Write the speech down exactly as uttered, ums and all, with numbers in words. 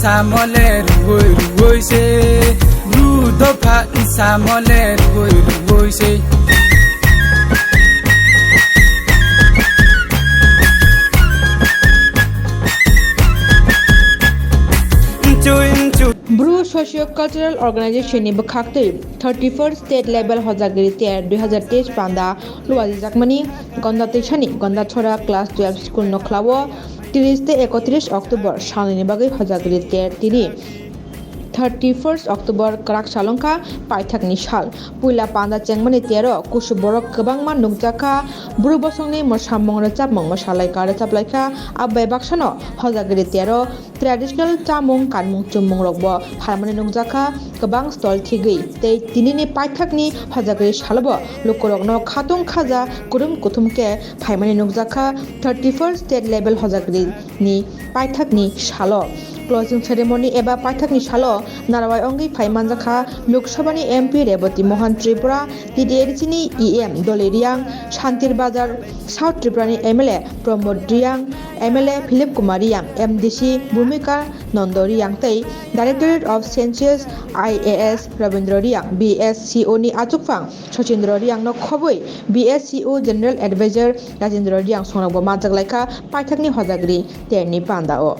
Samole ruoi ruoi se, bru dopha samole ruoi ruoi se. Bru Socio Cultural Organization ni bwkhaktwi thirty first State Level Hojagiri Ter dui hazar teis panda luajijakmani Gonda Twisani Gonda Chhora Class twelve School Nokhlao tris tei ekotris October salnini bagwi Hojagiri Ter tini thirty first October kwrak salwngkha paithakni sal. Puila panda chengmani tero kusu borok kwbangma nukjakha, bru bosongni mwsamung rwchapmung mwsalaika rwchaplaikha, abo bai baksano Hojagiri tero traditional chamung kanmung chumung rokbo phalmani nukjakha kwbang stall thigwi. Tei tinini paithakni Hojagiri salobo lukurokno khatung khaja kurum kuthum khe phaimani nukjakha thirty first State Level Hojagiri ni paithakni salo. Closing ceremony eba paithakni salo narwai wngwi phai manjakha Lok Sabhani M P Reboti Mohan Tripura, T T A D C ni E M Doli Riang, Santir Bazar South Tripura ni M L A Pramod Riang, M L A Philip Kumar Riang, M D C Bhumika Nondo Riang tei Directorate of Census I A S Rabindra Riang, B S C O ni achukphang Sachindra Riang no khobwi B S C O General Advisor Rajendra Riang songrokbo manjak laikha paithakni Hojagiri Terni pandao.